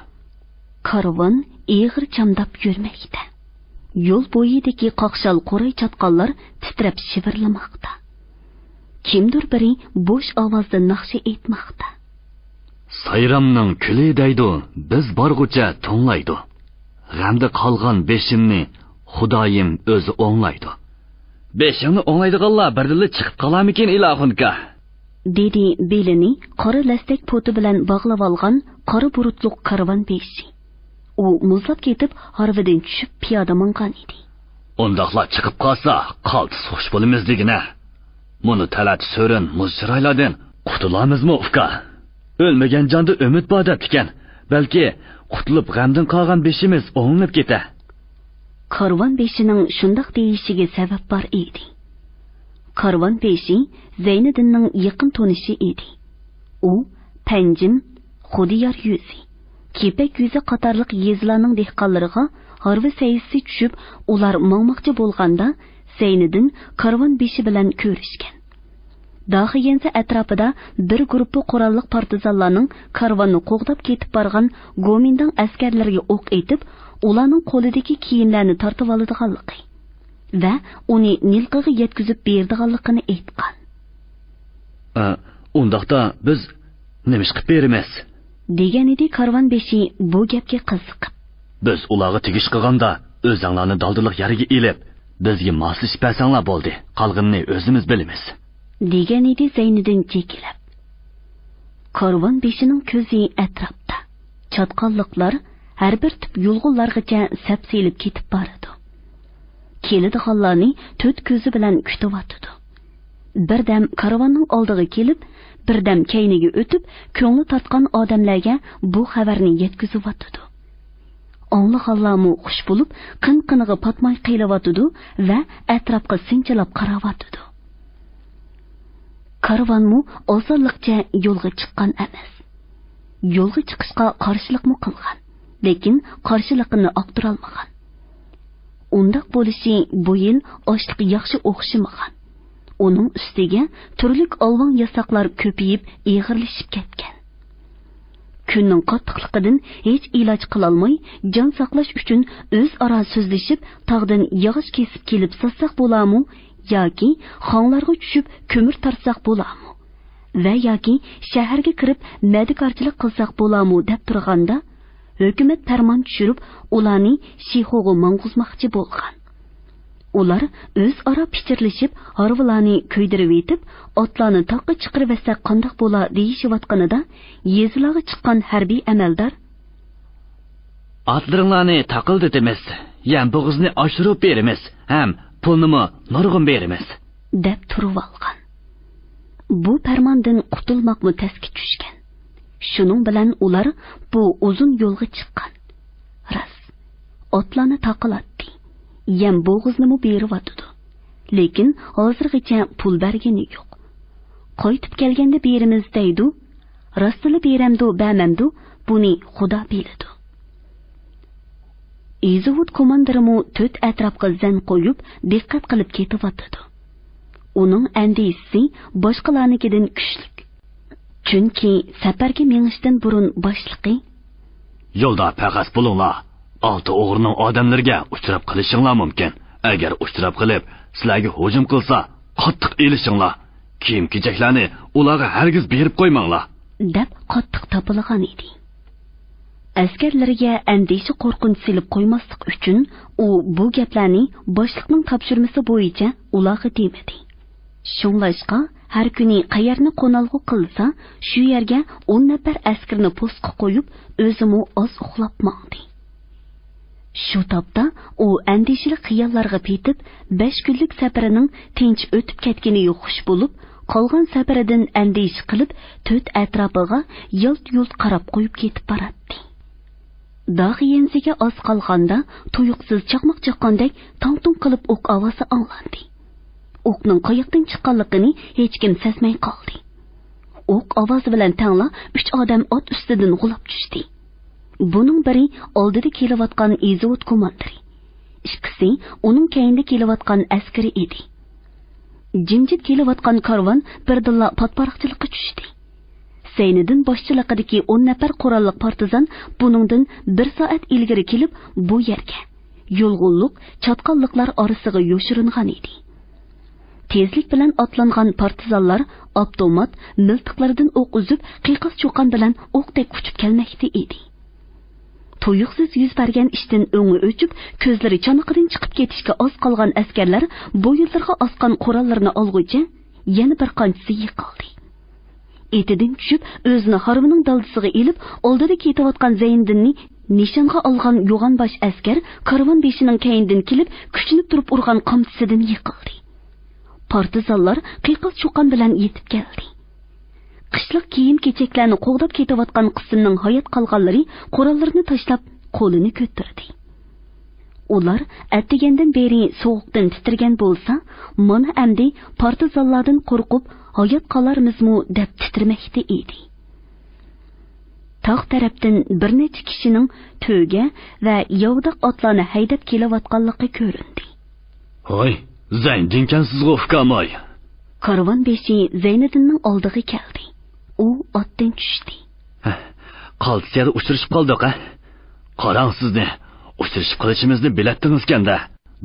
كارۋان ئېغىر چامداپ يۈرمەكتە. يول بويىدىكى قاقشال قوراي چاتقاللار تىترەپ شىۋىرلىماقتا. كىمدۇر بىرى بوش ئاۋازدا ناخشا ئېيتماقتا. سايرامنىڭ كۈلى دەيدۇ، بىز بارغۇچە توڭلايدۇ. غەمدە قالغان بېشىمنى خۇدايىم ئۆزى ئوڭلايدۇ. بېشىڭنى ئوڭلايدىغانلار بىردىنلا چىقىپ قالارمىكىن، ئىلاھۇنكا؟ دېدى بېلىنى قارا لەستەك پوتى بىلەن باغلىۋالغان قارا بۇرۇتلۇق كارۋان بېشى. ئۇ مۇزلاپ كېتىپ، ھارۋىدىن چۈشۈپ پىيادە ماڭغان ئىدى. ئۇنداقلار چىقىپ قالسا، قالتىس خوش بولىمىز دېگىنە. مۇنۇ تەلەت سۆرۈن مۇز چىرايلاردىن قۇتۇلامىزمۇ، ئۇكا؟ ئۆلمىگەن جاندا ئۈمىد بار دەپتىكەن. بەلكى قۇتۇلۇپ غەمدىن قالغان بېشىمىز ئوڭلىنىپ كېتە. كارۋان بېشىنىڭ شۇنداق دېيىشىگە سەۋەب بار ئىدى. كارۋان بېشى زەينىدىننىڭ يېقىن تونۇشى ئىدى. ئۇ پەنجىم، خۇدىيار يۈزى، كېپەك يۈزى قاتارلىق يېزىلارنىڭ دېھقانلىرىغا ھارۋا سەيىسى چۈشۈپ، ئۇلار ماڭماقچى بولغاندا، زەينىدىن كارۋان بېشى بىلەن كۆرۈشكەن. داخىيەنزە ئەتراپىدا بىر گۇرۇپپا قوراللىق پارتىزانلارنىڭ كارۋاننى قوغداپ كېتىپ بارغان گومىنداڭ ئەسكەرلىرىگە ئوق ئېتىپ، ئۇلارنىڭ قولىدىكى كىيىملەرنى تارتىۋالىدىغانلىقى ۋە ئۇنى نىلقىغا يەتكۈزۈپ بېرىدىغانلىقىنى ئېيتقان. ئە، ئۇنداقتا بىز نېمە ئىش قىلىپ بېرىمىز؟ دېگەنىدى كارۋان بېشى بۇ گەپكە قىزىقىپ. بىز ئۇلارغا تېگىش قىلغاندا، ئۆزەڭلارنى دالدىلىق يەرگە ئېلىپ، بىزگە ماسلىشىپ بەرسەڭلار بولدى، قالغىنىنى ئۆزىمىز بىلىمىز. دېگەنىدى زەينىدىن جېكىلەپ. كارۋان بېشىنىڭ كۆزى ئەتراپتا. چاتقاللىقلار ھەر بىر تۈپ يۇلغۇنلارغىچە سەپسېلىپ كېتىپ بارىدۇ. كېلىدىغانلارنى تۆت كۆزى بىلەن كۈتۈۋاتىدۇ. بىردەم كارۋاننىڭ ئالدىغا كېلىپ، بىردەم كەينىگە ئۆتۈپ، كۆڭلى تارتقان ئادەملەرگە بۇ خەۋەرنى يەتكۈزۈۋاتىدۇ. ئاڭلىغانلارمۇ خۇش بولۇپ، قىن-قىنىغا پاتماي قېلىۋاتىدۇ ۋە ئەتراپقا سىنچىلاپ قاراۋاتىدۇ. كارۋانمۇ ئاسانلىقچە يولغا چىققان ئەمەس. يولغا چىقىشقا قارشىلىقمۇ قىلغان، لېكىن قارشىلىقىنى ئاقتۇرالمىغان. ئۇنداق بولۇشى بۇ يىل ئاشلىق ياخشى ئوخشىمىغان. ئۇنىڭ ئۈستىگە تۈرلۈك ئالۋاڭ ياساقلار كۆپىيىپ، ئېغىرلىشىپ كەتكەن. كۈننىڭ قاتتىقلىقىدىن ھېچ ئىلاج قىلالماي، جان ساقلاش ئۈچۈن ئۆزئارا سۆزلىشىپ، تاغدىن ياغاچ كېسىپ كېلىپ ساتساق بولامۇ ياكى خاڭلارغا چۈشۈپ كۆمۈر تارتساق بولامۇ ۋە ياكى شەھەرگە كىرىپ مەدىكارچىلىق قىلساق بولامۇ دەپ تۇرغاندا، ھۆكۈمەت پەرمان چۈشۈرۈپ، ئۇلارنى شىخۇغا ماڭغۇزماقچى بولغان. ئۇلار ئۆزئارا پىچىرلىشىپ، ھارۋىلارنى كۆيدۈرۈۋېتىپ، ئاتلارنى تاغقا چىقىرىۋەتسەك قانداق بولا دېيىشىۋاتقىنىدا، يېزىلارغا چىققان ھەربىي ئەمەلدار، ئاتلىرىڭلارنى تاقىلدىتىمىز، يەم بوغۇزنى ئاشۇرۇپ بېرىمىز ھەم پۇلنىمۇ نۇرغۇن بېرىمىز، دەپ تۇرۇۋالغان. بۇ پەرماندىن قۇتۇلماقمۇ تەسكە چۈشكەن. شۇنىڭ بىلەن ئۇلار بۇ ئۇزۇن يولغا چىققان. راست، ئاتلارنى تاقىلاتتى، يەم بوغۇزنىمۇ بېرىۋاتىدۇ. لېكىن ھازىرغىچە پۇل بەرگىنى يوق. قايتىپ كەلگەندە بېرىمىز دەيدۇ. راستلا بېرەمدۇ، بەرمەمدۇ، بۇنى خۇدا بىلىدۇ. ئىزۋود كوماندىرىمۇ تۆت ئەتراپقا زەن قويۇپ، دىققەت قىلىپ كېتىۋاتىدۇ. ئۇنىڭ ئەندىشىسى باشقىلارنىڭكىدىن كۈچلۈك. چۈنكى سەپەرگە مېڭىشتىن بۇرۇن باشلىقى، يولدا پەخەس بولۇڭلار، ئالتە ئوغرىنىڭ ئادەملىرىگە ئۇچراپ قېلىشىڭلار مۇمكىن. ئەگەر ئۇچراپ قېلىپ، سىلەرگە ھۇجۇم قىلسا، قاتتىق ئېلىشىڭلار. كىيىم-كېچەكلەرنى ئۇلارغا ھەرگىز بېرىپ قويماڭلار، دەپ قاتتىق تاپىلىغان ئىدى. ئەسكەرلىرىگە ئەندىشە، قورقۇنچ سېلىپ قويماسلىق ئۈچۈن، ئۇ بۇ گەپلەرنى باشلىقنىڭ تاپشۇرمىسى بويىچە ئۇلارغا دېمىدى. شۇڭلاشقا، ھەر كۈنى قەيەرنى قونالغۇ قىلسا، شۇ يەرگە ئون نەپەر ئەسكىرىنى پوستقا قويۇپ، ئۆزىمۇ ئاز ئۇخلاپ ماڭدى. شۇ تاپتا ئۇ ئەندىشىلىك خىياللارغا پېتىپ، بەش كۈنلۈك سەپىرىنىڭ تىنچ ئۆتۈپ كەتكىنىگە خۇش بولۇپ، قالغان سەپىرىدىن ئەندىشە قىلىپ، تۆت ئەتراپىغا يالت-يۇلت قاراپ قويۇپ كېتىپ باراتتى. داغ يەنزىگە ئاز قالغاندا، تۇيۇقسىز چاقماق چاققاندەك تاڭ-تۇڭ قىلىپ ئوق ئاۋازى ئاڭلاندى. ئوقنىڭ قاياقتىن چىققانلىقىنى ھېچكىم سەزمەي قالدى. ئوق ئاۋازى بىلەن تەڭلا ئۈچ ئادەم ئات ئۈستىدىن غۇلاپ چۈشتى. بۇنىڭ بىرى ئالدىدا كېلىۋاتقان ئىزۋود كوماندىرى، ئىككىسى ئۇنىڭ كەينىدە كېلىۋاتقان ئەسكىرى ئىدى. جىمجىت كېلىۋاتقان كارۋان بىردىنلا پاتىپاراقچىلىققا چۈشتى. زەينىدىن باشچىلىقىدىكى ئون نەپەر قوراللىق پارتىزان بۇنىڭدىن بىر سائەت ئىلگىرى كېلىپ، بۇ يەرگە، يۇلغۇنلۇق چاتقاللىقلار ئارىسىغا يوشۇرۇنغان ئىدى. تېزلىك بىلەن ئاتلانغان پارتىزانلار ئاپتومات مىلتىقلىرىدىن ئوق ئۈزۈپ، قىيقاس-چۇقان بىلەن ئوقتەك ئۇچۇپ كەلمەكتە ئىدى. تۇيۇقسىز يۈز بەرگەن ئىشتىن ئۆڭى ئۆچۈپ، كۆزلىرى چانىقىدىن چىقىپ كېتىشكە ئاز قالغان ئەسكەرلەر بويۇنلىرىغا ئاسقان قوراللىرىنى ئالغۇچە، يەنە بىر قانچىسى يىقىلدى. ئېتىدىن چۈشۈپ، ئۆزىنى ھارۋىنىڭ دالدىسىغا ئېلىپ، ئالدىدا كېتىۋاتقان زەينىدىننى نىشانغا ئالغان يوغان باش ئەسكەر كارۋان بېشىنىڭ كەينىدىن كېلىپ، كۈچىنىپ تۇرۇپ ئۇرغان قامچىسىدىن يىقىلدى. پارتىزانلار قىيقاس-چۇقان بىلەن يېتىپ كەلدى. قىشلىق كىيىم-كېچەكلەرنى قوغداپ كېتىۋاتقان قىسىمنىڭ ھايات قالغانلىرى قوراللىرىنى تاشلاپ، قولىنى كۆتۈردى. ئۇلار ئەتىگەندىن بېرى سوغۇقتىن تىترىگەن بولسا، مانا ئەمدى پارتىزانلاردىن قورقۇپ ھايات قالارمىزمۇ دەپ تىترىمەكتە ئىدى. تاغ تەرەپتىن بىر نەچچە كىشىنىڭ تۆگە ۋە ياۋىداق ئاتلارنى ھەيدەپ كېلىۋاتقانلىقى كۆرۈندى. ھاي، زەينىدىنكەنسىزغۇ، ئۇكام ھاي! كارۋان بېشى زەينىدىننىڭ ئالدىغا كەلدى. ئۇ ئاتتىن چۈشتى. ھە، قالتىس يەردە ئۇچرىشىپ قالدۇق، ھە؟ قاراڭ سىزنى، ئۇچرىشىپ قېلىشىمىزنى بىلەتتىڭىزكەن-دە.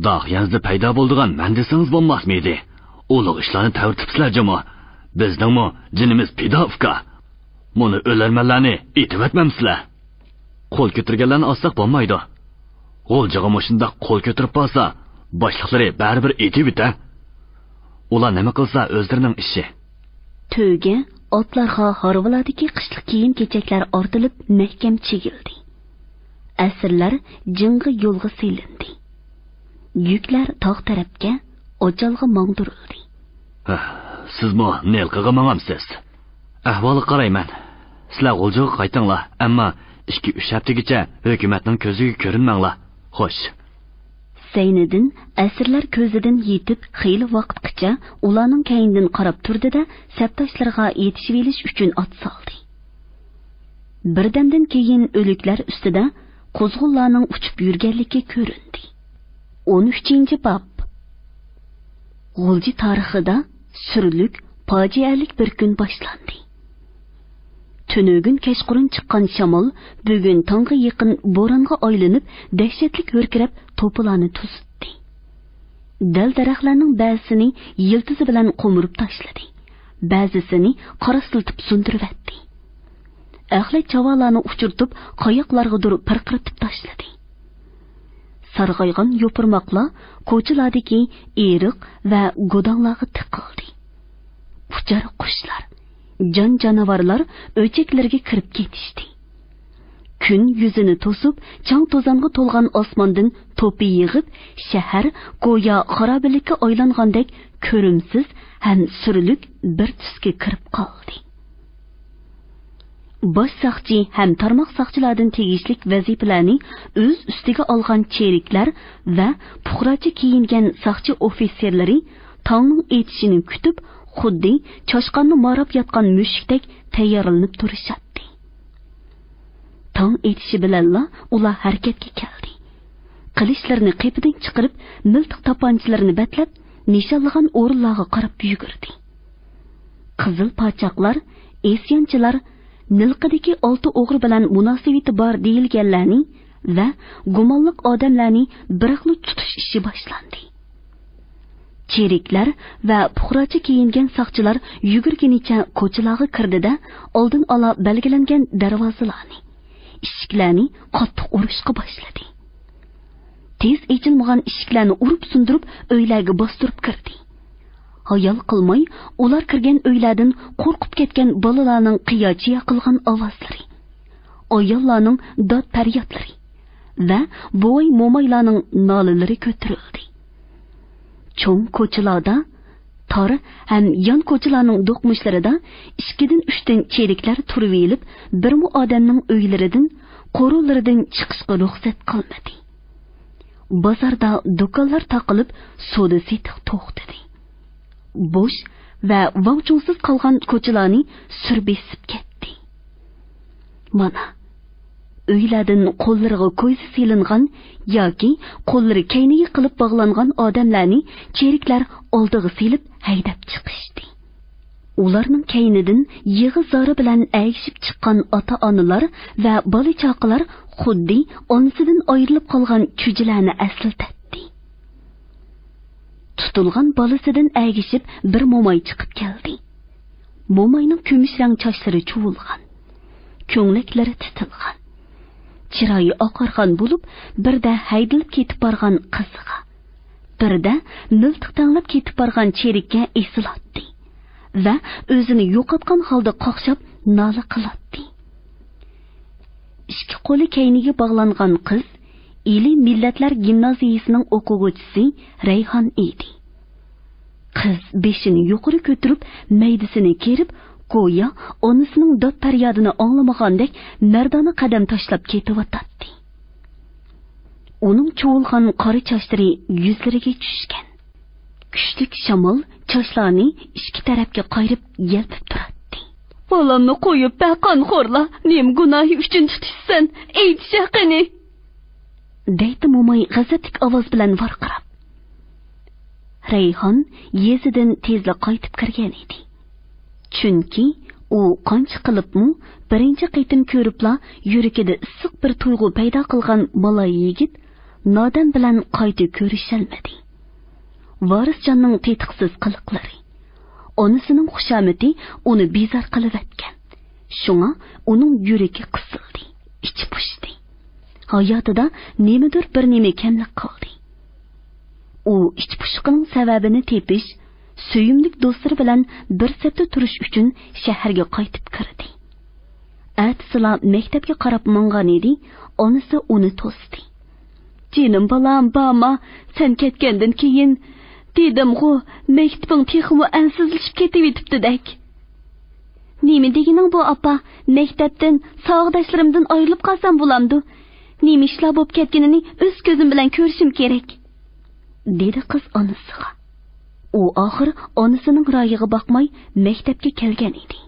داغ يەنزىدە پەيدا بولىدىغان مەن دېسىڭىز بولماسمىدى؟ ئۇلۇغ ئىشلارنى تەۋرىتىپسىلەر جۇمۇ. بىزنىڭمۇ جېنىمىز پىدا، ئۇكا. مۇنۇ ئۆلەرمەنلەرنى ئېتىۋەتمەمسىلەر؟ قول كۆتۈرگەنلەرنى ئاتساق بولمايدۇ. غۇلجىغا مۇشۇنداق قول كۆتۈرۈپ بارسا، باشلىقلىرى بەرىبىر ئېتىۋېتە. ئۇلار نېمە قىلسا ئۆزلىرىنىڭ ئىشى. تۆگە ئاتلارغا ھارۋىلاردىكى قىشلىق كىيىم-كېچەكلەر ئارتىلىپ مەھكەم چىگىلدى. ئەسىرلەر جىڭغا يولغا سېلىندى. يۈكلەر تاغ تەرەپكە، ئاجالغا ماڭدۇرۇلدى. ھە، سىزمۇ نىلقىغا ماڭامسىز؟ ئەھۋالغا قارايمەن. سىلەر غۇلجىغا قايتىڭلار، ئەمما ئىككى-ئۈچ ھەپتىگىچە ھۆكۈمەتنىڭ كۆزىگە كۆرۈنمەڭلار. خوش. زەينىدىن ئەسىرلەر كۆزىدىن يېتىپ، خېلى ۋاقىتقىچە ئۇلارنىڭ كەينىدىن قاراپ تۇردى-دە، سەپداشلىرىغا يېتىشىۋېلىش ئۈچۈن ئات سالدى. بىردەمدىن كېيىن ئۆلۈكلەر ئۈستىدە قۇزغۇنلارنىڭ ئۇچۇپ يۈرگەنلىكى كۆرۈندى. ئون ئۈچىنچى باب. غۇلجا تارىخىدا سۈرلۈك، پاجىئەلىك بىر كۈن باشلاندى. تۈنۈگۈن كەچقۇرۇن چىققان شامال بۈگۈن تاڭغا يېقىن بورانغا ئايلىنىپ، دەھشەتلىك ھۆركىرەپ، توپىلارنى توزۇتتى. دەل-دەرەخلەرنىڭ بەزىسىنى يىلتىزى بىلەن قومۇرۇپ تاشلىدى، بەزىسىنى قاراسلىتىپ سۇندۇرۇۋەتتى. ئەخلەت چاۋالارنى ئۇچۇرتۇپ، قاياقلارغىدۇر پىرقىرىتىپ تاشلىدى. سارغايغان يوپۇرماقلار كوچىلاردىكى ئېرىق ۋە گۇداڭلارغا تىقىلدى. ئۇچار قۇشلار، جان-جانىۋارلار ئۆچەكلىرىگە كىرىپ كېتىشتى. كۈن يۈزىنى توسۇپ، چاڭ-توزانغا تولغان ئاسماندىن توپا يېغىپ، شەھەر گويا خارابىلىككە ئايلانغاندەك كۆرۈمسىز ھەم سۈرلۈك بىر تۈسكە كىرىپ قالدى. باش ساقچى ھەم تارماق ساقچىلاردىن تېگىشلىك ۋەزىپىلەرنى ئۆز ئۈستىگە ئالغان چېرىكلەر ۋە پۇقراچە كىيىنگەن ساقچى ئوفىتسېرلىرى تاڭنىڭ ئېتىشىنى كۈتۈپ، خۇددى چاشقاننى ماراپ ياتقان مۈشۈكتەك تەييارلىنىپ تۇرۇشاتتى. تاڭ ئېتىشى بىلەنلا ئۇلار ھەرىكەتكە كەلدى. قىلىچلىرىنى قېپىدىن چىقىرىپ، مىلتىق تاپانچىلىرىنى بەتلەپ، نىشانلىغان ئورۇنلارغا قاراپ يۈگۈردى. قىزىل پاچاقلار، ئىسيانچىلار، نىلقىدىكى ئالتە ئوغرى بىلەن مۇناسىۋىتى بار دېيىلگەنلەرنى ۋە گۇمانلىق ئادەملەرنى بىراقلا تۇتۇش ئىشى باشلاندى. چېرىكلەر ۋە پۇقراچە كىيىنگەن ساقچىلار يۈگۈرگىنىچە كوچىلارغا كىردى-دە، ئالدىن ئالا بەلگىلەنگەن دەرۋازىلارنى، ئىشىكلەرنى قاتتىق ئۇرۇشقا باشلىدى. تېز ئېچىلمىغان ئىشىكلەرنى ئۇرۇپ سۇندۇرۇپ، ئۆيلەرگە باستۇرۇپ كىردى. ھايال قىلماي ئۇلار كىرگەن ئۆيلەردىن قورقۇپ كەتكەن بالىلارنىڭ قىيا-چىيا قىلغان ئاۋازلىرى، ئاياللارنىڭ داد-پەريادلىرى ۋە بوۋاي-مومايلارنىڭ نالىلىرى كۆتۈرۈلدى. چوڭ كوچىلاردا، تار ھەم يان كوچىلارنىڭ دوقمۇشلىرىدا ئىككىدىن-ئۈچتىن چېرىكلەر تۇرۇۋېلىپ، بىرمۇ ئادەمنىڭ ئۆيلىرىدىن، قورۇلىرىدىن چىقىشقا رۇخسەت قىلمىدى. بازاردا دۇكانلار تاقىلىپ، سودا-سېتىق توختىدى. بوش ۋە ۋاڭ-چۇڭسىز قالغان كوچىلارنى سۈر بېسىپ كەتتى. مانا، ئۆيلەردىن قوللىرىغا كويزا سېلىنغان ياكى قوللىرى كەينىگە قىلىپ باغلانغان ئادەملەرنى چېرىكلەر ئالدىغا سېلىپ ھەيدەپ چىقىشتى. ئۇلارنىڭ كەينىدىن يىغا-زارى بىلەن ئەگىشىپ چىققان ئاتا-ئانىلار ۋە بالا-چاقىلار خۇددى ئانىسىدىن ئايرىلىپ قالغان چۈجىلەرنى ئەسلىتەتتى. تۇتۇلغان بالىسىدىن ئەگىشىپ بىر موماي چىقىپ كەلدى. موماينىڭ كۈمۈش رەڭ چاچلىرى چۇۋۇلغان، كۆڭلەكلىرى تىتىلغان، چىرايى ئاقارغان بولۇپ، بىردە ھەيدىلىپ كېتىپ بارغان قىزىغا، بىردە مىلتىق تەڭلەپ كېتىپ بارغان چېرىككە ئېسىلاتتى ۋە ئۆزىنى يوقاتقان ھالدا قاقشاپ نالە قىلاتتى. ئىككى قولى كەينىگە باغلانغان قىز ئىلى مىللەتلەر گىمنازىيىسىنىڭ ئوقۇغۇچىسى رەيھان ئىدى. قىز بېشىنى يۇقىرى كۆتۈرۈپ، مەيدىسىنى كېرىپ، گويا ئانىسىنىڭ داد-پەريادىنى ئاڭلىمىغاندەك مەردانە قەدەم تاشلاپ كېتىۋاتاتتى. ئۇنىڭ چۇۋۇلغان قارا چاچلىرى يۈزلىرىگە چۈشكەن. كۈچلۈك شامال چاچلارنى ئىككى تەرەپكە قايرىپ يەلپۈپ تۇراتتى. «بالامنى قويۇپ بەر، قانخورلار! نېمە گۇناھى ئۈچۈن تۇتۇشسەن؟ ئېيتىش قېنى!» دەيتتى موماي غەزەپلىك ئاۋاز بىلەن ۋارقىراپ. رەيھان يېزىدىن تېزلا قايتىپ كىرگەن ئىدى. چۈنكى ئۇ قانچە قىلىپمۇ، بىرىنچى قېتىم كۆرۈپلا يۈرىكىدە ئىسسىق بىر تۇيغۇ پەيدا قىلغان مالاي يىگىت نادەم بىلەن قايتا كۆرۈشەلمىدى. ۋارىسجاننىڭ تېتىقسىز قىلىقلىرى، ئانىسىنىڭ خۇشامىتى ئۇنى بىزار قىلىۋەتكەن. شۇڭا ئۇنىڭ يۈرىكى قىسىلدى، ئىچى پۇشتى. ھاياتىدا نېمىدۇر بىر نېمە كەملىك قىلدى. ئۇ ئىچ پۇشقىنىڭ سەۋەبىنى تېپىش، سۆيۈملۈك دوستلىرى بىلەن بىر سەپتە تۇرۇش ئۈچۈن شەھەرگە قايتىپ كىردى. ئەتىسىلا مەكتەپكە قاراپ ماڭغانىدى، ئانىسى ئۇنى توستى. «جېنىم بالام، بارما، سەن كەتكەندىن كېيىن، دېدىمغۇ، مەكتىپىڭ تېخىمۇ ئەنسىزلىشىپ كېتىۋېتىپتىدەك.» «نېمە دېگىنىڭ بۇ، ئاپا؟ مەكتەپتىن، ساۋاقداشلىرىمدىن ئايرىلىپ قالسام بولامدۇ؟ نېمە ئىشلار بولۇپ كەتكىنىنى ئۆز كۆزۈم بىلەن كۆرۈشۈم كېرەك.» دېدى قىز ئانىسىغا. ئۇ ئاخىر ئانىسىنىڭ رايىغا باقماي مەكتەپكە كەلگەن ئىدى.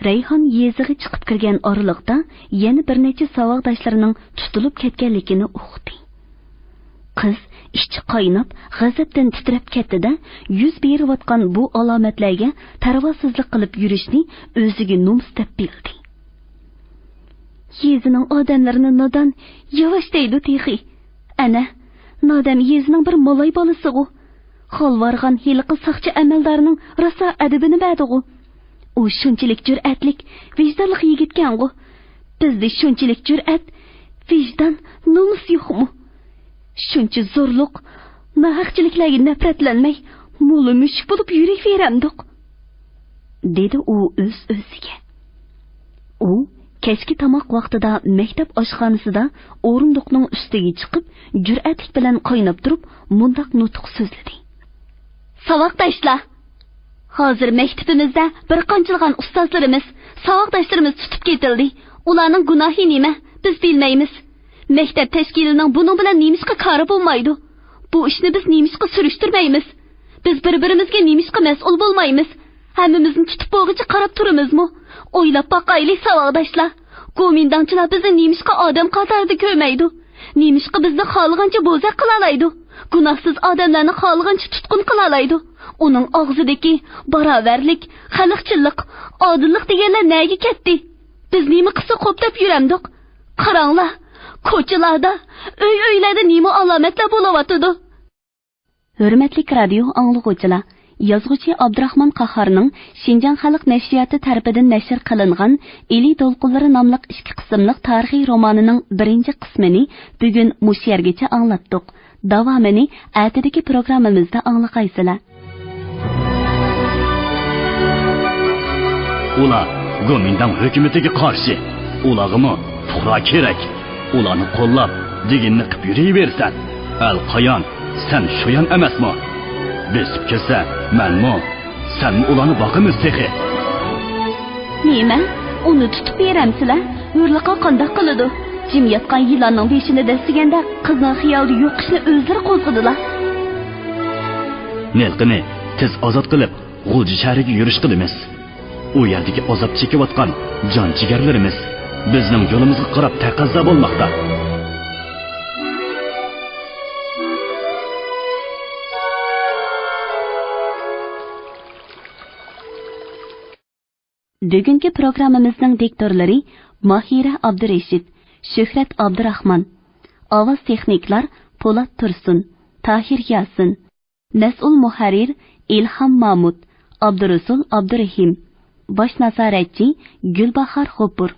رەيھان يېزىغا چىقىپ كىرگەن ئارىلىقتا يەنە بىر نەچچە ساۋاقداشلىرىنىڭ تۇتۇلۇپ كەتكەنلىكىنى ئۇقتى. قىز ئىچى قايناپ، غەزەپتىن تىترەپ كەتتى-دە، يۈز بېرىۋاتقان بۇ ئالامەتلەرگە پەرۋاسىزلىق قىلىپ يۈرۈشنى ئۆزىگە نومۇس دەپ بىلدى. «يېزىنىڭ ئادەملىرىنى نادان، ياۋاش دەيدۇ تېخى. ئەنە، نادەم يېزىنىڭ بىر مالاي بالىسىغۇ. خالۋارغان ھېلىقى ساقچى ئەمەلدارنىڭ راسا ئەدىبىنى بەردىغۇ. ئۇ شۇنچىلىك جۈرئەتلىك، ۋىجدانلىق يىگىتكەنغۇ. بىزدە شۇنچىلىك جۈرئەت، ۋىجدان، نومۇس يوقمۇ؟ شۇنچە زورلۇق، ناھەقچىلىكلەرگە نەپرەتلەنمەي، مولا مۈشۈك بولۇپ يۈرۈۋېرەمدۇق؟» دېدى ئۇ ئۆز-ئۆزىگە. ئۇ كەچكى تاماق ۋاقتىدا مەكتەپ ئاشخانىسىدا ئورۇندۇقنىڭ ئۈستىگە چىقىپ، جۈرئەتلىك بىلەن قايناپ تۇرۇپ مۇنداق نۇتۇق سۆزلىدى: «ساۋاقداشلار! ھازىر مەكتىپىمىزدە بىر قانچىلىغان ئۇستازلىرىمىز، ساۋاقداشلىرىمىز تۇتۇپ كېتىلدى. ئۇلارنىڭ گۇناھى نېمە؟ بىز بىلمەيمىز. مەكتەپ تەشكىلىنىڭ بۇنىڭ بىلەن نېمىشقا كارى بولمايدۇ؟ بۇ ئىشنى بىز نېمىشقا سۈرۈشتۈرمەيمىز؟ بىز بىر-بىرىمىزگە نېمىشقا مەسئۇل بولمايمىز؟ ھەممىمىزنى تۇتۇپ بولغۇچە قاراپ تۇرىمىزمۇ؟ ئويلاپ باقايلى، ساۋاقداشلار. گومىنداڭچىلار بىزنى نېمىشقا ئادەم قاتارىدا كۆرمەيدۇ؟ نېمىشقا بىزنى خالىغانچە بوزەك قىلالايدۇ؟ گۇناھسىز ئادەملەرنى خالىغانچە تۇتقۇن قىلالايدۇ؟ ئۇنىڭ ئاغزىدىكى باراۋەرلىك، خەلقچىللىق، ئادىللىق دېگەنلەر نەگە كەتتى؟ بىز نېمە قىلسا خوپ دەپ يۈرەمدۇق؟ قاراڭلار، كوچىلاردا، ئۆي-ئۆيلەردە نېمە ئالامەتلەر بولۇۋاتىدۇ؟» ھۆرمەتلىك رادىيو ئاڭلىغۇچىلار، يازغۇچى ئابدۇراخمان قاھارنىڭ شىنجاڭ خەلق نەشرىياتى تەرىپىدىن نەشر قىلىنغان ئىلى دولقۇنلىرى ناملىق ئىككى قىسىملىق تارىخىي رومانىنىڭ بىرىنچى قىسمىنى بۈگۈن مۇشۇ يەرگىچە ئاڭلاتتۇق. داۋامىنى ئەتىدىكى پروگراممىمىزدا ئاڭلىغايسىلەر. ئۇلار گومىنداڭ ھۆكۈمىتىگە قارشى. ئۇلارغىمۇ پۇقرا كېرەك. ئۇلارنى قوللاپ، دېگىنىنى قىپ يۈرۈۋېرىسەن. ئەلقايان، سەن شۇيان ئەمەسمۇ؟ بېسىپ كەلسە، مەنمۇ، سەنمۇ ئۇلارنى باقىمىز تېخى. نېمە؟ ئۇنى تۇتۇپ بېرەمسىلەر؟ ھۆرلىقى قانداق قىلىدۇ؟ جىم ياتقان يىلاننىڭ بېشىنى دەسسىگەندە، قىزنىڭ خىيالىدا يوق ئىشنى ئۆزلىرى قوزغىدىلا. ھېلىقىنى تېز ئازاد قىلىپ، غۇلجا شەھىرىگە يۈرۈش قىلىمىز. ئۇ يەردىكى ئازاب چېكىۋاتقان جان جىگەرلىرىمىز بىزنىڭ يولىمىزغا قاراپ تەقەززا بولماقتا. بۈگۈنكى پروگراممىمىزنىڭ دىكتورلىرى ماھىرە ئابدۇرېشىت، شۆھرەت ئابدۇراخمان. ئاۋاز تېخنىكلار پولات تۇرسۇن، تاھىر ياسىن. مەسئۇل مۇھەررىر ئىلھام مامۇت، ئابدۇرۇسۇل ئابدۇرېھىم. باش نازارەتچى گۈلباھار غوپۇر.